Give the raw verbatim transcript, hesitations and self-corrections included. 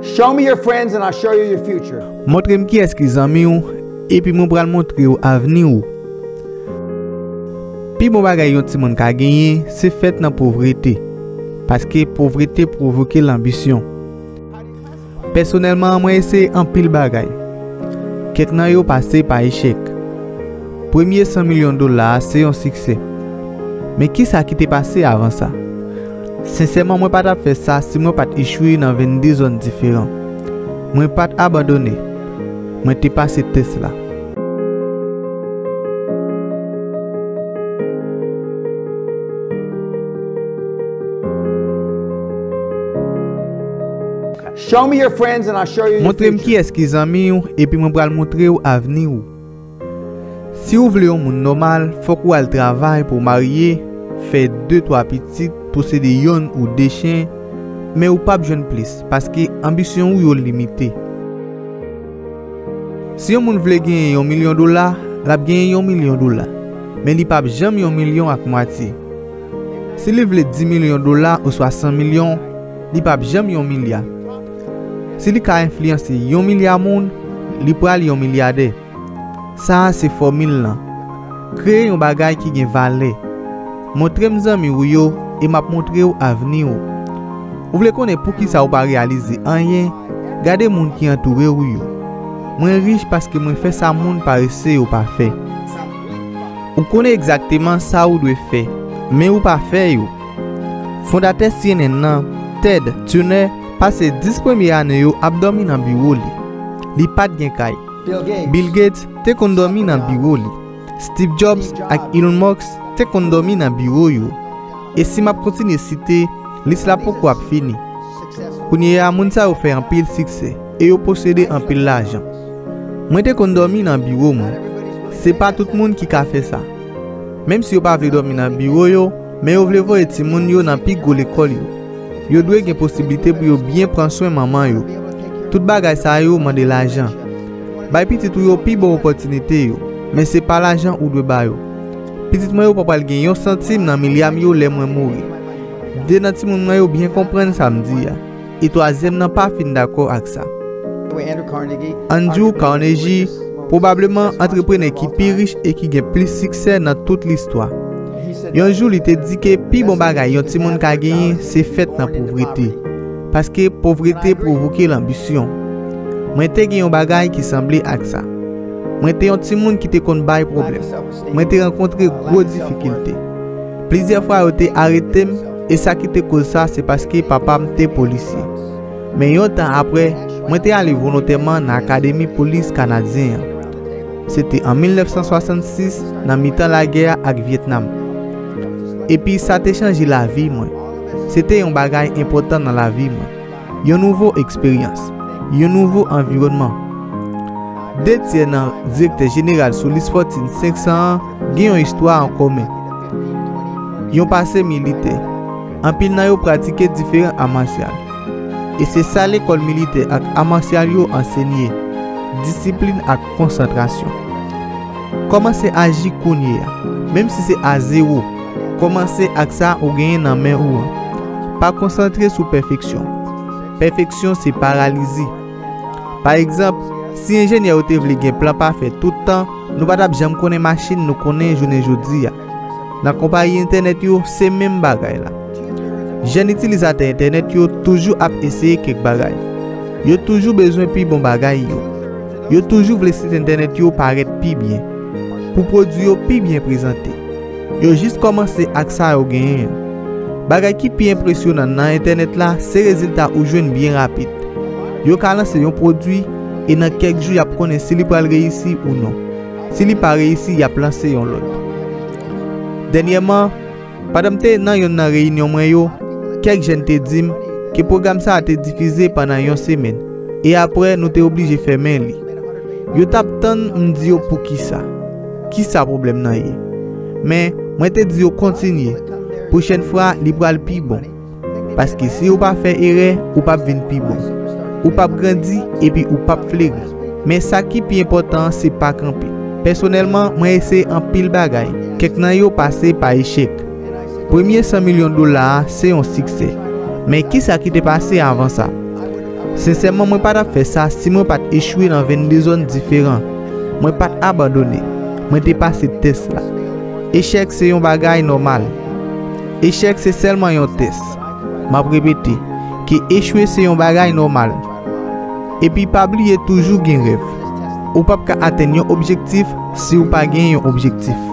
Show me your friends and I'll show you your future. Montre m kiyès ki zanmi w, epi mwen pral montre w avni w. Pi bon bagay yon timoun ka genyen, se fèt nan povrete, paske povrete pwovoke lanbisyon. Pèsonèlman, mwen eseye anpil bagay. Kèk nan yo pase pa echèk. Premye san milyon dola a se yon siksè. Men kisa ki te pase avan sa? Sensèman, mwen pa t ap fè sa si mwen pa t echwe nan vennde zòn diferan. Mwen pa t abandone. Mwen te pase tès la. Show me your friends and I'll show you your Montre m future. Kiyès ki zanmi w, epi mwen pral montre w avni w. Si w vle yon moun nòmal, fòk ou al travay pou w marye, fè de twa pitit, posede yonn ou de chen, men ou p ap jwenn plis, paske anbisyon ou yo limite. Si yon moun vle genyen yon milyon dola, l ap genyen yon milyon dola, men li p ap janm yon milyon ak mwatye. Si li vle dis milyon dola oswa san milyon, li p ap janm yon milya. Si li ka enfliyanse yon milya moun, li pral yon milyadè. Sa a se fòmil lan. Kreye yon bagay ki gen valè. Montre m zanmi w yo, e m ap montre w avni w. Ou vle konnen poukisa ou pa reyalize anyen? Gade moun ki antoure w yo. Mwen rich paske mwen fè sa moun parese yo pa fè. Ou konnen egzakteman sa ou dwe fè, men ou pa fè yo. Fondatè C N N nan, Ted Turner, pase dis premye ane yo ap dòmi nan biwo li. Li pa t gen kay. Bill Gates te konn dòmi nan biwo li. Steve Jobs ak Elon Musk te konn dòmi nan biwo yo. E si m ap kontinye site, lis la poko ap fini. Kounye a, moun sa yo fè anpil siksè e yo posede anpil lajan. Mwen te konn dòmi nan biwo mwen. Se pa tout moun ki ka fè sa. Menm si yo pa vle dòmi nan biwo yo, men yo vle voye timoun yo nan pi gwo lekòl yo. Yo dwe gen posiblite pou yo byen pran swen manman yo. Tout bagay sa yo mande lajan. Bay pitit ou yo pi bon opòtinite yo, men se pa lajan ou dwe ba yo. Pitit mwen yo pa pral gen yon santim nan milya m yo lè mwen mouri. De nan timoun mwen yo byen konprann sa m di a, e twazyèm nan pa fin dakò ak sa. Andrew Carnegie, pwobableman antreprenè ki pi rich e ki gen plis siksè nan tout listwa. Yon jou, li te di ke pi bon bagay yon timoun ka genyen se fèt nan povrete, paske povrete pwovoke lanbisyon. Mwen te gen yon bagay ki sanble ak sa. Mwen te yon timoun ki te konn bay pwoblèm. Mwen te rankontre gwo difikilte. Plizyè fwa yo te arete m, e sa ki te koz sa se paske papa m te polisye. Men yon tan apre, mwen te ale volontèman nan Akademi Polis Kanadyen an. Se te an mil nèf san swasannsis, nan mitan lagè a ak Vyetnam. Epi sa te chanje lavi mwen. Se te yon bagay enpòtan nan lavi mwen. Yon nouvo eksperyans, yon nouvo anviwònman. De tyè nan direktè jeneral sou lis Fortune senk san an gen yon istwa an komen. Yon pase militè. Anpil nan yo pratike diferan a masyal. E se sa lekòl militè ak a masyal yo ansenye, disiplin ak konsantrasyon. Kòmanse aji kounye a, menm si se a zewo. Kòmanse ak sa ou genyen nan men ou an. Pa konsantre sou pèfeksyon. Pèfeksyon se paralizi. Pa egzanp, si enjenyè yo te vle gen plan pafè tout tan, nou pa t ap janm konnen machin nou konnen jounen jodi a. Nan konpayi entènèt yo, se menm bagay la. Jèn itilizatè entènèt yo toujou ap eseye kèk bagay. Yo toujou bezwen pi bon bagay yo. Yo toujou vle sit entènèt yo parèt pi byen, pou pwodui yo pi byen prezante. Yo jis kòmanse ak sa yo genyen an. Bagay ki pi enpresyonan nan entènèt la se rezilta ou jwenn byen rapid. Yo ka lanse yon pwodui, e nan kèk jou y ap konnen si li pral reyisi ou non. Si li pa reyisi, y ap lanse yon lòt. Dènyèman, pandan m te nan yonn nan reyinyon mwen yo, kèk jèn te di m ke pwogram sa a te difize pandan yon semèn, e apre nou te oblije fèmen li. Yo t ap tann m di yo poukisa, kisa pwoblèm nan ye. Men, mwen te di yo kontinye, pwochèn fwa li pral pi bon. Paske si ou pa fè erè, ou p ap vin pi bon. Ou p ap grandi epi ou p ap fleri. Men sa ki pi enpòtan an se pa kanpe. Pèsonèlman, mwen eseye anpil bagay. Kèk nan yo pase pa echèk. Premye san milyon dola a se yon siksè. Men kisa ki te pase avan sa? Sensèman, mwen pa t ap fè sa si mwen pa t echwe nan vennde zòn diferan. Mwen pa t abandone. Mwen te pase tès la. Echèk se yon bagay nòmal. Echèk se sèlman yon tès. M ap repete, ke echwe se yon bagay nòmal. Epi pa bliye toujou gen rèv. Ou p ap ka atenn yon objektif si w pa gen yon objektif.